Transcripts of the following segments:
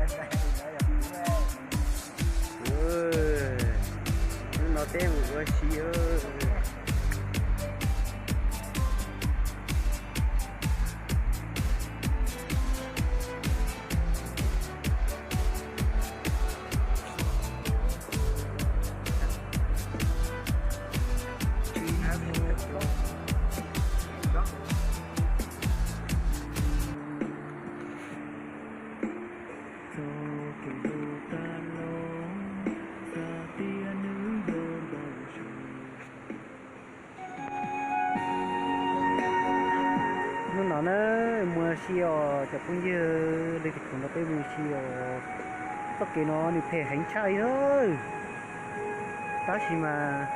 Hnub no peb mus ua si. Hnub no na, mus ua si os cov phooj ywg, leej twg khoom nrog peb mus ua si os. Txoj kev no nws phem heev tshaj li na. Tab sis mas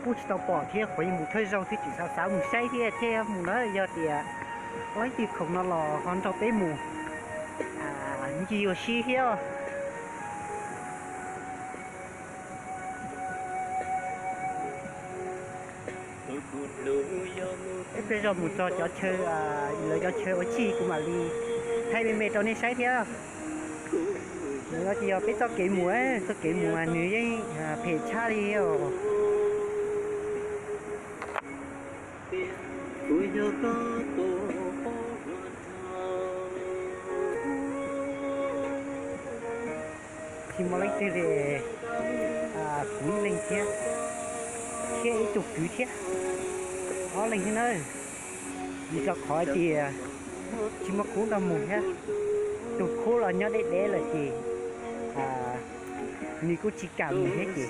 kuj tsis tau pom thiab, qhov yeej mus thawj zaug thiab tsis xav xav mus saib thiab thiaj mus na. Yog tias leej twg khoom no los ho nrog peb mus ncig ua si thiab. Peb peb zog mus txog cov chaw, lawv cov chaw ua tshij kuv mam li thaij me me rau nej saib thiab. Nws no ces yog peb txoj kev mus, txoj kev mus mas nws yeej phem tshaj li os. Tsis muaj leej twg li, kuv ib leeg thiab, thiab ib tug kwv thiab, ob leeg thiab na. Vim rau qhov tias tsis muaj khub nrog mus thiab, tus khub los nyob deb deb lawm ces nws kuj tsis kam mus thiab ces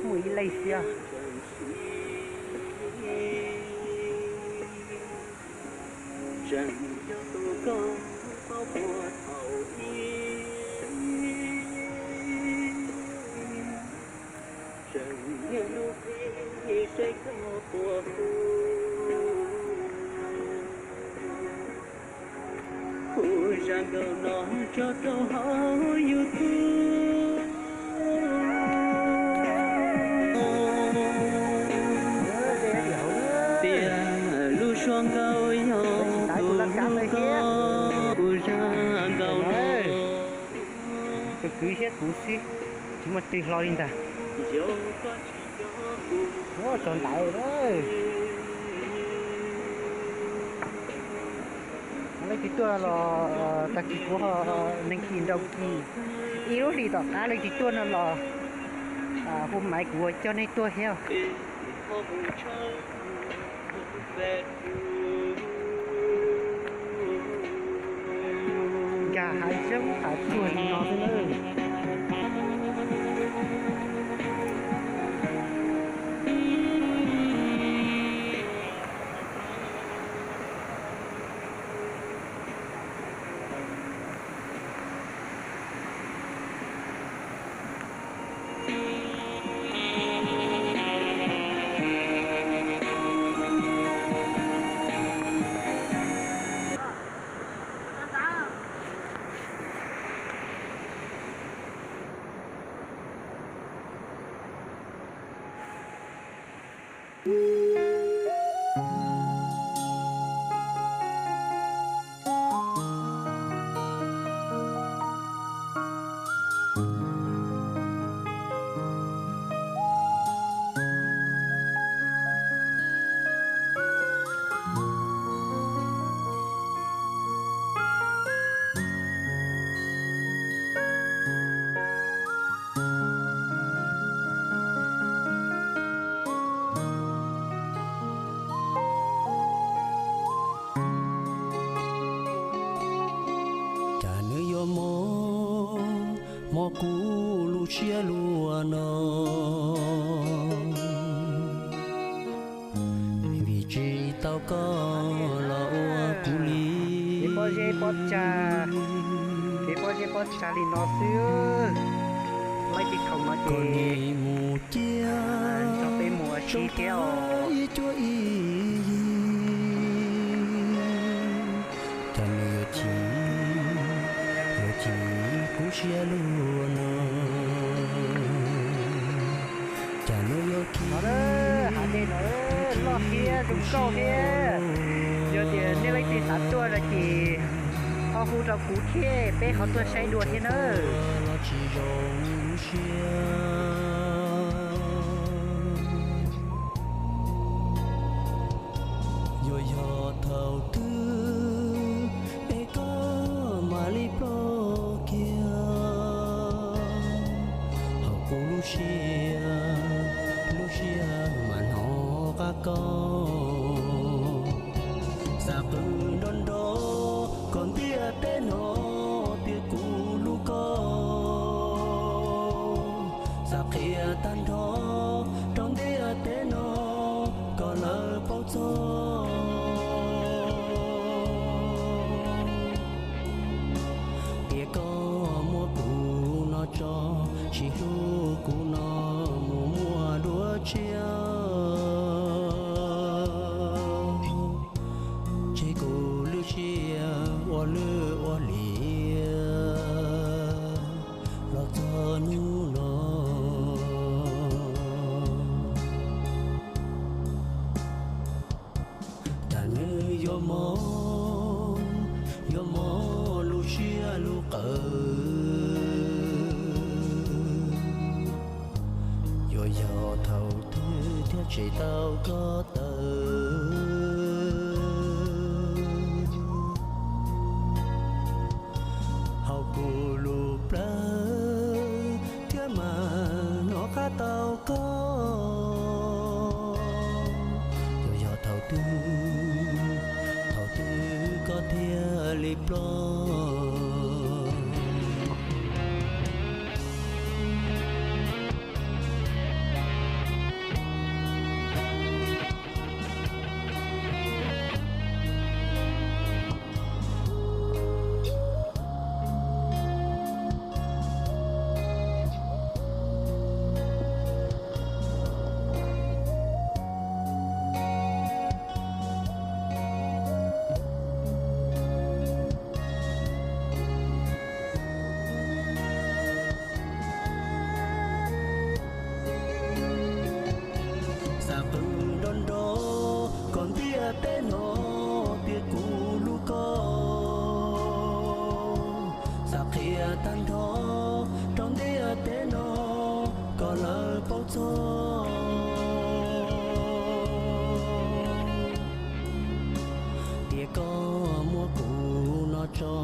muaj ib leeg xwb. Kuv zaj nkauj no tso rau hauv YouTube tias lub suab nkauj yog tus hlub koj. Kuv zaj nkauj no, tus kwv thiab kuv xwb, tsis muaj twg hlo li ntag. Txog ntawd, leej twg tuaj los tag kis kuv ho, neeg kis nraug kis, ib lub hlis tom qab leej twg tuaj no los hu maiv kuv ua coj nej tuaj thiab. Nkag hav zoov hav tsuag li no xwb na. Cas nws yuav mob, mob kuv lub siab luaj no, vim tsis tau koj los ua kuv li. Kev pob zeb pob tsag, kev pob zeb pob tsag li no xwb. Laib tib khoom no ces mus cia, nrog peb mus ua si thiab os. Ib cuab ib yig, cas nws yuav chim, yuav chim kuv siab luaj no. Cas nws yuav chim, hav dej no loj thiab zoo nkauj thiab. Yog tias nej leej twg xav tuaj no ces ho Hu rau kuv thiab peb ho tuaj saib dua thiab nawb. Los tsis zoo lub siab. Yuav yog thaum twg es koj mam li ploj kiag. Hauv kuv lub siab, lub siab mas hnov qab koj. Xav qw nrov nrov kom ntiaj teb hnov tias kuv hlub koj. Xav qhia tag nrho rau ntiaj teb no kom lawv paub txog tias koj muab kuv no tso, tsis hlub kuv no mus muaj dua tshiab. Tseg kuv lub siab ua lwj ua liam los txog hnub no. Cas nws yuav mob, yuav mob lub siab lub qawm. Yuav yog thaum twg thiaj tseg tau koj tawm. Hauv kuv lub plawv thiaj mam hnov qab tau koj. Yuav yog thaum twg, thaum twg koj thiaj li ploj. Xav qw nrov nrov kom ntiaj teb hnov tias kuv hlub koj. Xav qhia tag nrho rau ntiaj teb no kom lawv paub txog tias koj muab kuv no tso,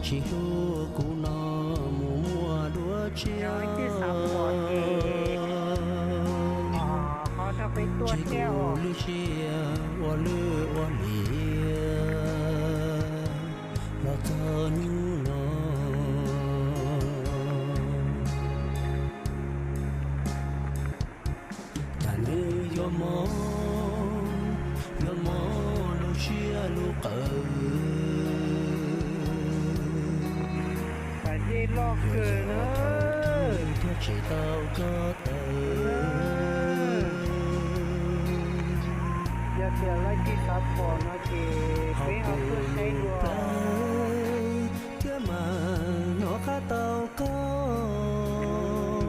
tsis hlub kuv no mus muaj dua tshiab. Tseg kuv lub siab ua lwj ua liam los txog hnub no. Cas nws yuav mob, yuav mob lub siab lub qawm. Thiaj tseg tau koj tawm. Yog tias leej twg xav pom no ces peb ho tuaj saib dua. Thiab mas hnov qab tau koj.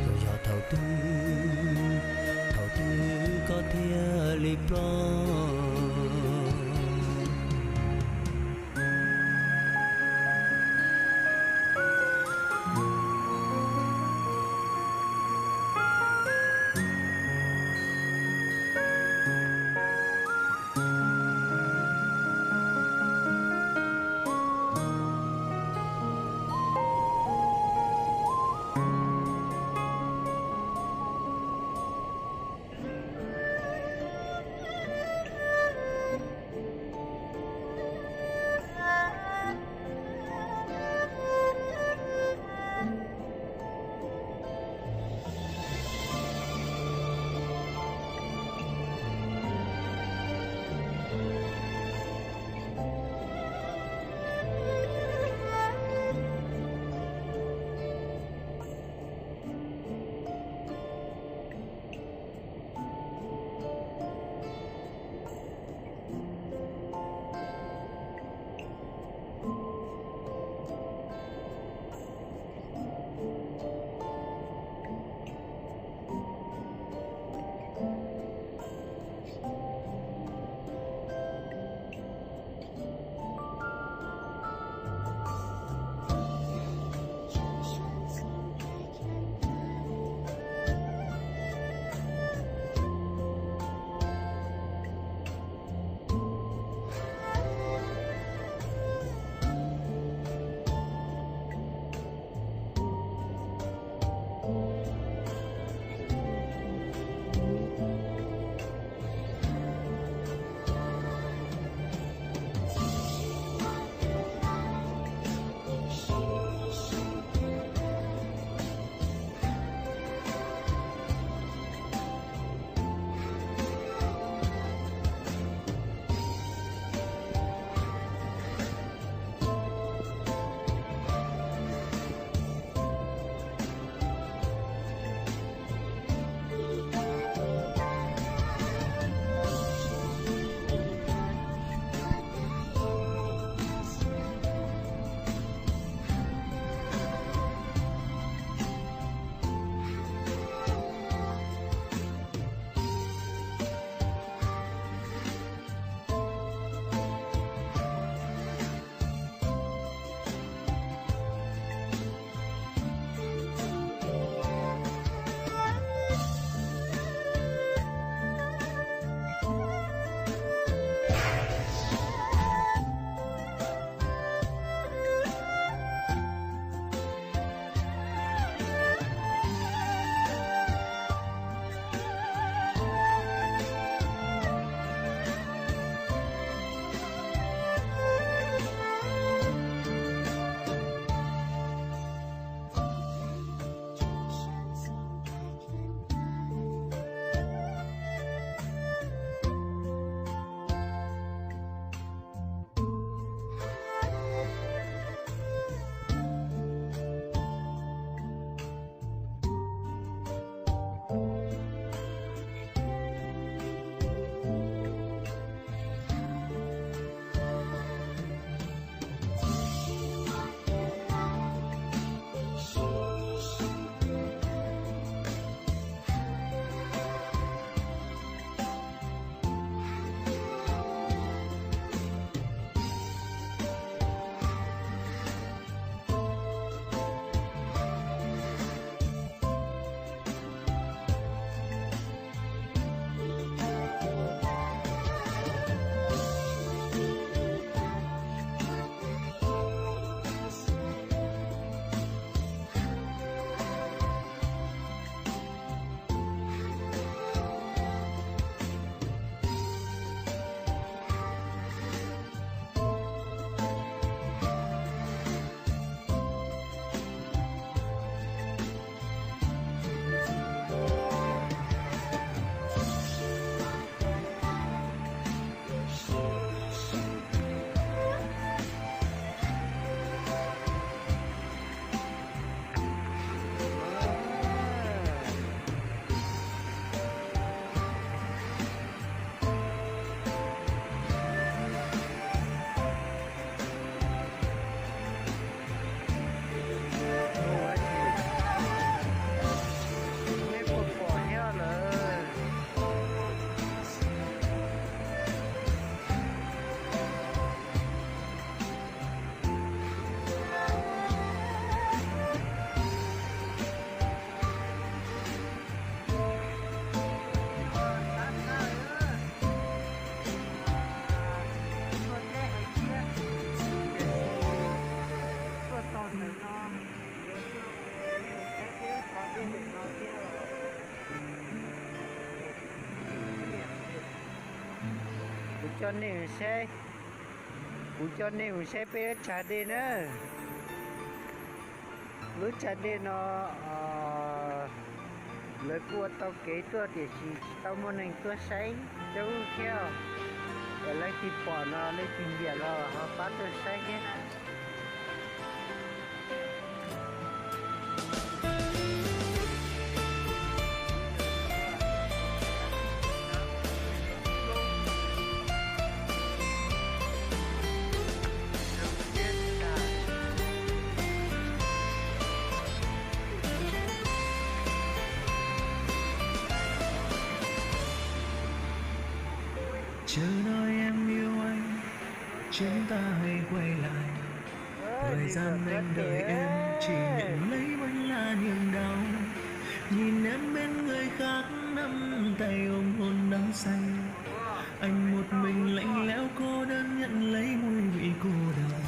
Yuav yog thaum twg, thaum twg koj thiaj li ploj. Coj nej mus saib, kuv coj nej mus saib peb lub tshav dej na. Lub tshav dej no lawv kuj ua tau kev tuaj tiam sis tsis tau muaj neeg tuaj saib coob thiab. Yog leej twg pom no leej twg nyiam los ho pab tuaj saib thiab. Chờ đợi em yêu anh, chúng ta hãy quay lại. Thời gian anh đợi em chỉ nhận lấy vẫn là niềm đau. Nhìn em bên người khác nắm tay ôm hôn đắm say. Anh một mình lạnh lẽo cô đơn nhận lấy mùi vị cô độc.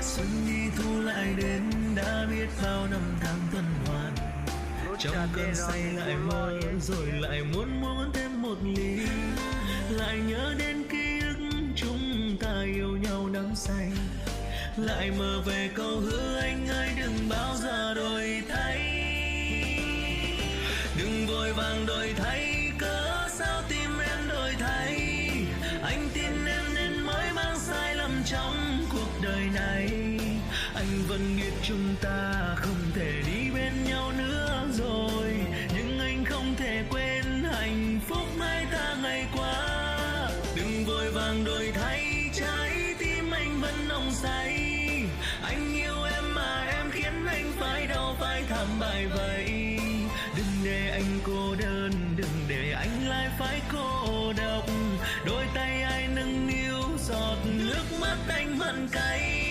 Xuân đi thu lại đến đã biết bao năm tháng tuần hoàn. Trong cơn say lại mơ rồi lại muốn muốn thêm một ly. Lại nhớ đến ký ức chúng ta yêu nhau đắm say. Lại mơ về câu hứa anh ơi đừng bao giờ đổi thay. Đừng vội vàng đổi thay, cớ sao tim em đổi thay. Anh tin em nên mới mang sai lầm trong cuộc đời này. Anh vẫn biết chúng ta không thể đi bên nhau nữa rồi, nhưng anh không thể quên hạnh phúc hai ta ngày qua. Đừng vội vàng đổi thay, trái tim anh vẫn nồng say. Anh yêu em mà em khiến anh phải đau phải thảm bại vậy. Đừng để anh cô đơn, đừng để anh lại phải cô độc. Đôi tay ai nâng niu, giọt nước mắt anh mặn cay.